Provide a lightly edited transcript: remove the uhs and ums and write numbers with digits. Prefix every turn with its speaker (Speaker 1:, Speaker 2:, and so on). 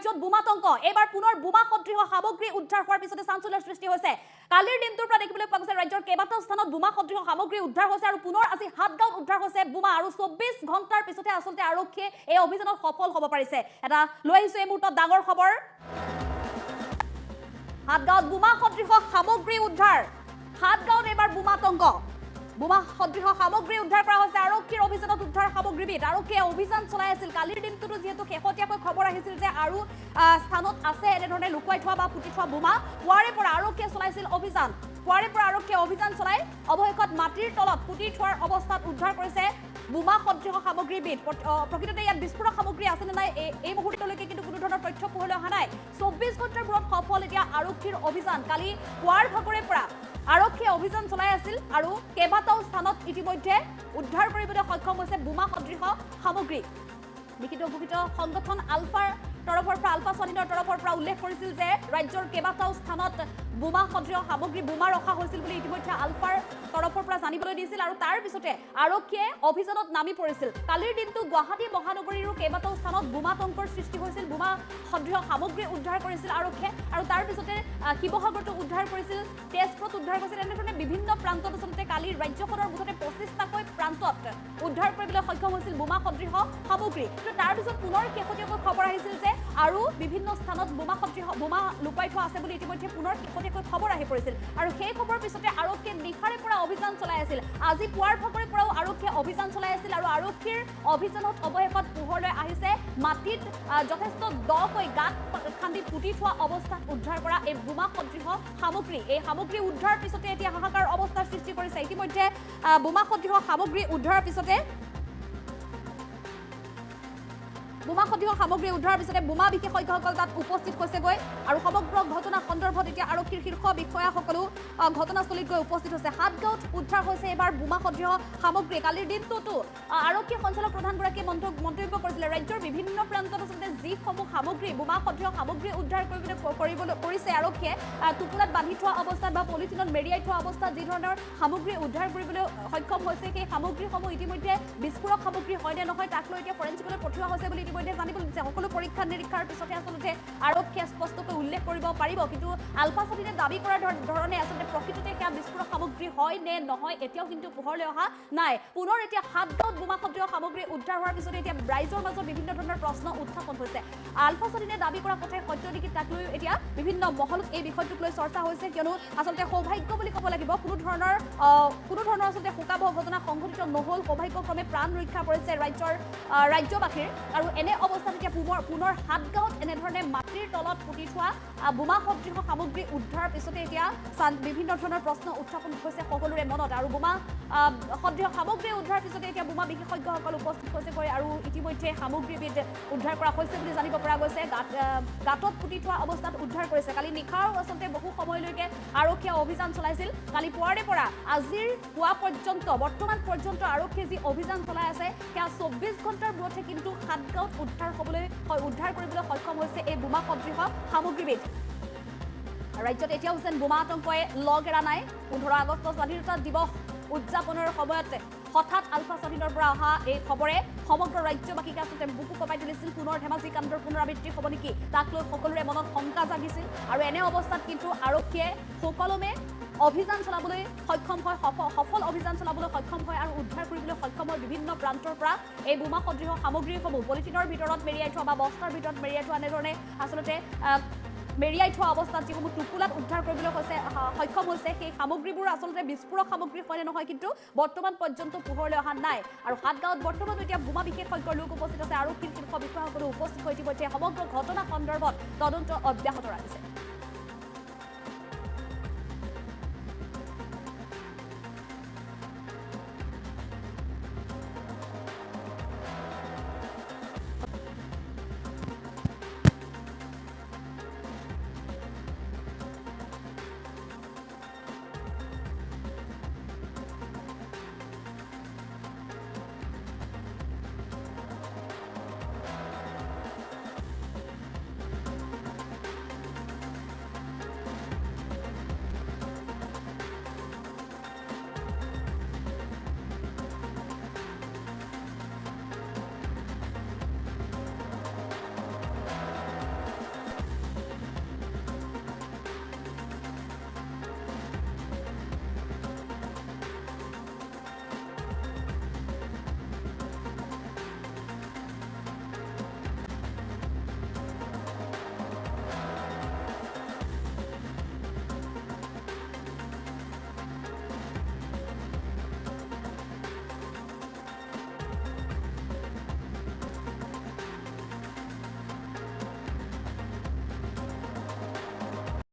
Speaker 1: ৰাজ্যত বোমাতংক এবাৰ পুনৰ বোমা সদৃশ সামগ্ৰী উদ্ধাৰ হোৱাৰ পিছতে চাঞ্চল্যৰ সৃষ্টি হৈছে। কালিৰ দিনটোৰ পৰা দেখিবলৈ পোৱা গৈছে ৰাজ্যৰ কেইবাটাও স্থানত বোমা সদৃশ সামগ্ৰী উদ্ধাৰ হৈছে আৰু পুনৰ আজি সাতগাঁৱত উদ্ধাৰ হৈছে বোমা আৰু 24 ঘণ্টাৰ পিছতে আচলতে আৰক্ষীয়ে এই অভিযানত সফল হ'ব পাৰিছে। এটা লৈ আহিছো এই মুহূৰ্তত ডাঙৰ খবৰ, সাতগাঁৱত বোমা সদৃশ সামগ্ৰী উদ্ধাৰ। সাতগাঁৱত এবাৰ বোমাতংক, বোমা সদৃশ সামগ্ৰী উদ্ধাৰ কৰা হৈছে। আৰক্ষীৰ অভিযানত উদ্ধাৰ সামগ্ৰীবিধ। আৰক্ষীয়ে অভিযান চলাই আছিল কালিৰ দিনটোতো, যিহেতু শেহতীয়াকৈ খবৰ আহিছিল যে আৰু স্থানত আছে এনেধৰণে লুকুৱাই থোৱা বা পুতি থোৱা বোমা। পুৱাৰে পৰা আৰক্ষীয়ে চলাইছিল অভিযান। পুৱাৰে পৰা আৰক্ষীয়ে অভিযান চলাই অৱশেষত মাটিৰ তলত পুতি থোৱাৰ অৱস্থাত উদ্ধাৰ কৰিছে বোমা সদৃশ সামগ্ৰীবিধ। প্ৰকৃততে ইয়াত বিস্ফোৰক সামগ্ৰী আছে নে নাই এই মুহূৰ্তলৈকে কিন্তু কোনো ধৰণৰ তথ্য পোহৰলৈ অহা নাই। 24 ঘণ্টাৰ মূৰত সফল এতিয়া আৰক্ষীৰ অভিযান। কালি পুৱাৰ ভাগৰে পৰা আৰক্ষীয়ে অভিযান চলাই আছিল আৰু কেইবাটাও স্থানত ইতিমধ্যে উদ্ধাৰ কৰিবলৈ সক্ষম হৈছে বোমা সদৃশ সামগ্ৰী। লিখিত ঘোষিত সংগঠন আলফাৰ তৰফৰ পৰা, আলফা স্বাধীনৰ তৰফৰ পৰা উল্লেখ কৰিছিল যে ৰাজ্যৰ কেইবাটাও স্থানত বোমা সদৃশ সামগ্ৰী, বোমা ৰখা হৈছিল বুলি ইতিমধ্যে আলফাৰ তৰফৰ পৰা জানিবলৈ দিছিল আৰু তাৰ পিছতে আৰক্ষীয়ে অভিযানত নামি পৰিছিল। কালিৰ দিনটো গুৱাহাটী মহানগৰীৰো কেইবাটাও স্থানত বোমাতংকৰ সৃষ্টি হৈছিল। বোমা সদৃশ সামগ্ৰী উদ্ধাৰ কৰিছিল আৰক্ষীয়ে আৰু তাৰ পিছতে শিৱসাগৰতো উদ্ধাৰ কৰিছিল, তেজপুৰত উদ্ধাৰ কৰিছিল। এনেধৰণে বিভিন্ন প্ৰান্তত আচলতে কালি ৰাজ্যখনৰ মুঠতে 25টাকৈ প্ৰান্তত উদ্ধাৰ কৰিবলৈ সক্ষম হৈছিল বোমা সদৃশ সামগ্ৰী। কিন্তু তাৰপিছত পুনৰ শেহতীয়াকৈ খবৰ আহিছিল যে আৰু বিভিন্ন স্থানত বোমা সদৃশ বোমা লুকাই থোৱা আছে বুলি ইতিমধ্যে পুনৰ শেহতীয়াকৈ খবৰ আহি পৰিছিল আৰু সেই খবৰৰ পিছতে আৰক্ষীয়ে নিশাৰে পৰা অভিযান চলাই আছিল। আজি পুৱাৰ ভাগৰে পৰাও আৰক্ষীয়ে অভিযান চলাই আছিল আৰু আৰক্ষীৰ অভিযানত অৱশেষত পোহৰলৈ আহিছে মাটিত যথেষ্ট দকৈ গাঁত খান্দি পুতি থোৱা অৱস্থাত উদ্ধাৰ কৰা এই বোমা সদৃশ সামগ্ৰী। এই সামগ্ৰী উদ্ধাৰৰ পিছতে এতিয়া হাহাকাৰ অৱস্থাৰ সৃষ্টি কৰিছে। ইতিমধ্যে বোমা সদৃশ সামগ্ৰী উদ্ধাৰৰ পিছতে বোমা সদৃশ সামগ্ৰী উদ্ধাৰৰ পিছতে বোমা বিশেষজ্ঞসকল তাত উপস্থিত হৈছেগৈ আৰু সমগ্ৰ ঘটনা সন্দৰ্ভত এতিয়া আৰক্ষীৰ শীৰ্ষ বিষয়াসকলো ঘটনাস্থলীত গৈ উপস্থিত হৈছে। সাতগাঁৱত উদ্ধাৰ হৈছে এইবাৰ বোমা সদৃশ সামগ্ৰী। কালিৰ দিনটোতো আৰক্ষী সঞ্চালক প্ৰধানগৰাকীয়ে মন্তব্য কৰিছিলে ৰাজ্যৰ বিভিন্ন প্ৰান্তত আচলতে যিসমূহ সামগ্ৰী, বোমা সদৃশ সামগ্ৰী উদ্ধাৰ কৰিছে আৰক্ষীয়ে, টোপোলাত বান্ধি থোৱা অৱস্থাত বা পলিথিনত মেৰিয়াই থোৱা অৱস্থাত যি ধৰণৰ সামগ্ৰী উদ্ধাৰ কৰিবলৈ সক্ষম হৈছে, সেই সামগ্ৰীসমূহ ইতিমধ্যে বিস্ফোৰক সামগ্ৰী হয় নে নহয় তাক লৈ এতিয়া ফৰেঞ্চিকলৈ পঠিওৱা হৈছে বুলি ইতিমধ্যে জানিবলৈ দিছে। সকলো পৰীক্ষা নিৰীক্ষাৰ পিছতহে আচলতে আৰক্ষীয়ে স্পষ্টকৈ উল্লেখ কৰিব পাৰিব। কিন্তু আলফা স্বাধীনে দাবী কৰাৰ ধৰণে আচলতে প্ৰকৃততে সেয়া বিস্ফোৰক সামগ্ৰী হয় নে নহয় এতিয়াও কিন্তু পোহৰলৈ অহা নাই। পুনৰ এতিয়া সাতগাঁৱত বোমা সদৃশ সামগ্ৰী উদ্ধাৰ হোৱাৰ পিছতে এতিয়া ৰাইজৰ মাজত বিভিন্ন ধৰণৰ প্ৰশ্ন উত্থাপন হৈছে। আলফা স্বাধীনে দাবী কৰা কথাই সত্য নেকি তাক লৈ এতিয়া বিভিন্ন মহলত এই বিষয়টোক লৈ চৰ্চা হৈছে। কিয়নো আচলতে সৌভাগ্য বুলি ক'ব লাগিব, কোনো ধৰণৰ আচলতে শোকাবহ ঘটনা সংঘটিত নহ'ল। সৌভাগ্যক্ৰমে প্ৰাণ ৰক্ষা পৰিছে ৰাজ্যবাসীৰ। আৰু এনে অৱস্থাত এতিয়া পুনৰ সাতগাঁৱত এনেধৰণে মাটিৰ তলত পুতি থোৱা বোমা সদৃশ সামগ্ৰী উদ্ধাৰৰ পিছতে এতিয়া বিভিন্ন ধৰণৰ প্ৰশ্ন উত্থাপন হৈছে সকলোৰে মনত। আৰু বোমা সদৃশ সামগ্ৰী উদ্ধাৰৰ পিছতে এতিয়া বোমা বিশেষজ্ঞসকল উপস্থিত হৈছেগৈ আৰু ইতিমধ্যে সামগ্ৰীবিধ উদ্ধাৰ কৰা হৈছে বুলি জানিব পৰা গৈছে। গাঁতত পুতি থোৱা অৱস্থাত উদ্ধাৰ কৰিছে। কালি নিশাও আচলতে বহু সময়লৈকে আৰক্ষীয়ে অভিযান চলাইছিল। কালি পুৱাৰে পৰা আজিৰ পুৱা পৰ্যন্ত, বৰ্তমান পৰ্যন্ত আৰক্ষীয়ে যি অভিযান চলাই আছে সেয়া 24 ঘণ্টাৰ মূৰতহে কিন্তু সাতগাঁৱত উদ্ধাৰ কৰিবলৈ সক্ষম হৈছে এই বোমা সদৃশ সামগ্ৰীবিধ। ৰাজ্যত এতিয়াও যেন বোমা আতংকই লগ এৰা নাই। 15 আগষ্ট স্বাধীনতা দিৱস উদযাপনৰ সময়ত হঠাৎ আলফা স্বাধীনৰ পৰা অহা এই খবৰে সমগ্ৰ ৰাজ্যবাসীক আচলতে বুকু কঁপাই তুলিছিল। পুনৰ ধেমাজি কাণ্ডৰ পুনৰাবৃত্তি হ'ব নেকি তাক লৈ সকলোৰে মনত শংকা জাগিছিল। আৰু এনে অৱস্থাত কিন্তু আৰক্ষীয়ে সুকলমে অভিযান চলাবলৈ সক্ষম হয়, সফল অভিযান চলাবলৈ সক্ষম হয় আৰু উদ্ধাৰ কৰিবলৈ সক্ষম হয় বিভিন্ন প্ৰান্তৰ পৰা এই বোমা সদৃশ সামগ্ৰীসমূহ। পলিথিনৰ ভিতৰত মেৰিয়াই থোৱা বা বস্তাৰ ভিতৰত মেৰিয়াই থোৱা এনেধৰণে আচলতে মেৰিয়াই থোৱা অৱস্থাত যিসমূহ টোপোলাত উদ্ধাৰ কৰিবলৈ সক্ষম হৈছে সেই সামগ্ৰীবোৰ আচলতে বিস্ফোৰক সামগ্ৰী হয় নে নহয় কিন্তু বৰ্তমান পৰ্যন্ত পোহৰলৈ অহা নাই। আৰু সাতগাঁৱত বৰ্তমান এতিয়া বোমা বিশেষজ্ঞৰ লোক উপস্থিত আছে, আৰক্ষীৰ শীৰ্ষ বিষয়াসকলো উপস্থিত হৈ ইতিমধ্যে সমগ্ৰ ঘটনা সন্দৰ্ভত তদন্ত অব্যাহত ৰাখিছে।